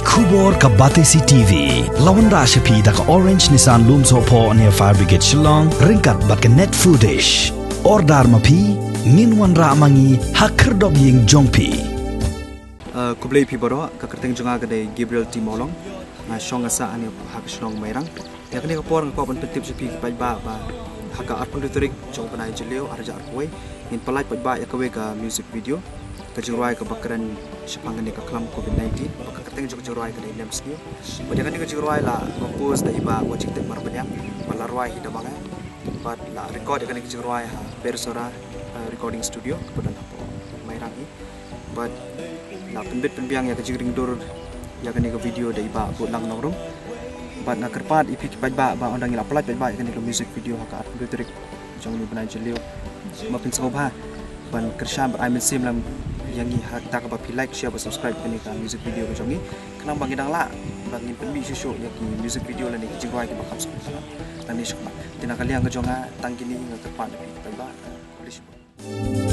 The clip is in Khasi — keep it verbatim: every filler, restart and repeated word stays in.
Khubor ka Batesi T V. La wanrah sha phi da ka Orange Nissan Lumsohphoh near Fire Brigade Shillong, ryngkat bad ka Net Foodish. Order ma phi, ngin wanrah ma ngi ha khyrdop ïing jong phi. Uh, khublei phi baroh, ka kyrteng jong nga ka dei Gabriel T Mawlong. Nga shong nga sah ha ka shnong Mairang. Ïa kane ka por nga kwah ban pyntip sha phi ki paidbah ba ha ka arphew tarik jong u bnai Jylliew arhajar arphew wei ngin pyllait paidbah ïa kawei ka music video, ka jingrwai kaba kren shaphang kane ka khlam covid nineteen, ba ka kyrteng jong ka jingrwai ka dei Nem Sniew. Bad ïa kane ka jingrwai la compose da i Bah Wajingtip Marbaniang, bad la rwai hi da ma nga, bad la record ïa kane ka jingrwai ha Persora, uh, recording studio kaba don hapoh Mairang hi. Bad la pynbit pynbiang ïa ka jingringdur ïa kane ka video da i Bah Butlang Nongrum. Bad nga kyrpad ïa phi ki paidbah ba ynda ngi la pyllait paidbah ïa kane ka music video ha ka arphew tarik jong une u bnai Jylliew, ma phin sngewbha ban kyrshan bad ai mynsiem lang ïa ngi ha kata kaba phi like, share bad subscribe kane ka music video ka jong ngi, khnang ba ngi dang lah ba ngin pynmih shuh shuh ïa ki music video lane ki jingrwai kiba kham sngewtynnat nangne shakhmat. Te na ka liang ka jong nga tang kine hi, nga kyrpad ïa phi ki paidbah. Khublei shibun.